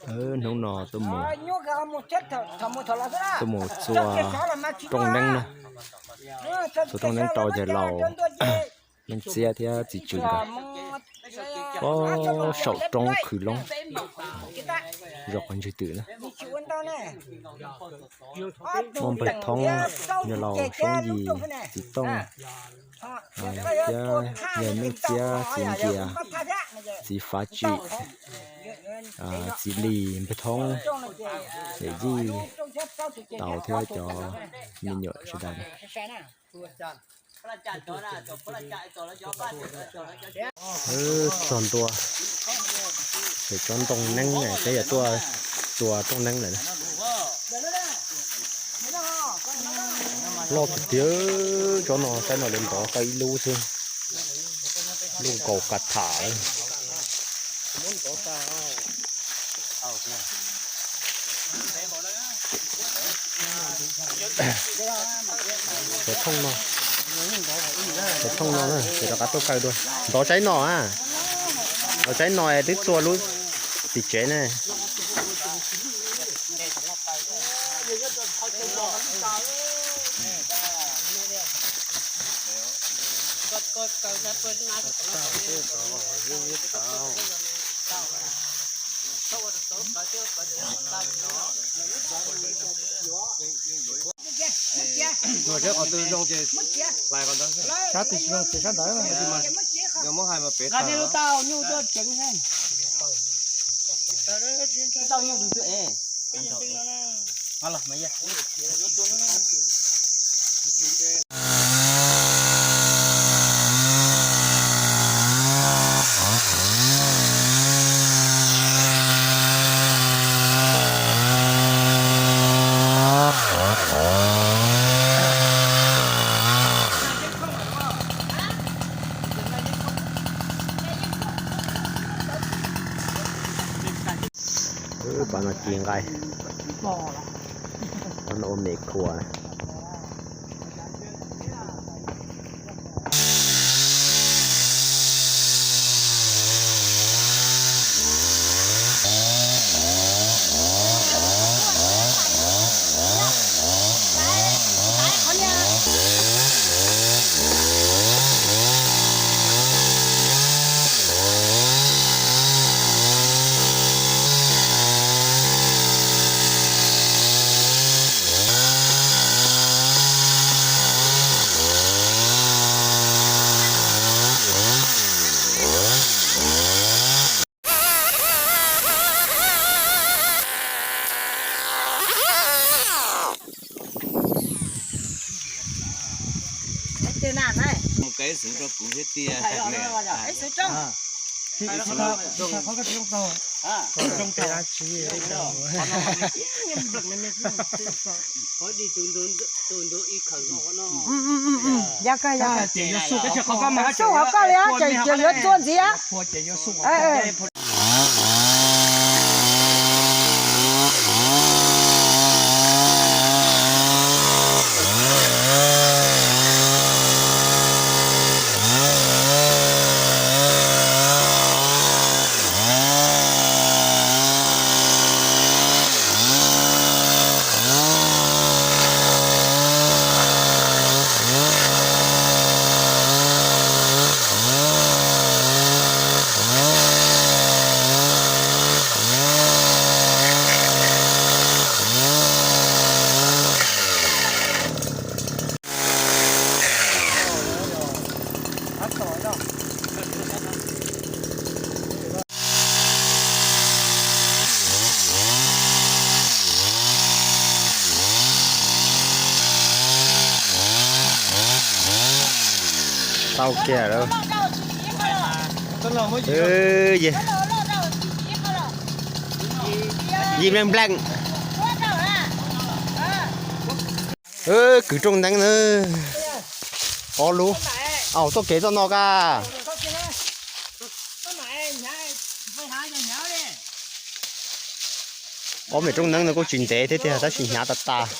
Hnub no tuaj mus, tuaj mus txua rooj neeb na. Txua rooj neeb rau cov laus, leej txiab thiab txiv tswv nkawd. Pob saum roob Khwv Loob, zos qhov ntswg twm na. Muaj npawg Thoob, yawg laus Soob Yis, txiv Tooj, thiab yawg Neej Txiab, txiv Nkias, txiv Fav Tsim, txiv Lis, npawg Thoob, yawm Yij, Taus thiab cov me nyuam sawv daws. Txog ntua, ces tsob ntoo neeb thiab yog tuaj tua rooj neeb lawm. Loj tiag tiag, tsob no saib no lawv ntov tau ib lub xwb, lub nkaus ka tham. Cov thooj no, cov thooj no na ces rov qab tuaj kaw dua. Ntov saib no a, ntov saib no twb tua lub tim tsev ne. Sab tim tsis zoo ces sab ntawd. Pab no ci nqaij, pab no ua me khua. Mus kev xwv rau kuv thiab tiag. Yog kawg, yog kawg. Xub qhov koj li, ces yuav txua ntxiv. Tau kiag lawm. Yim npleej npleej. Kwv rooj neeb na. Ob lub. Au, txoj kev txoj no ka. Ob me rooj neeb no kuj tsis ntev thiab tiag tab sis hnyav tas tas.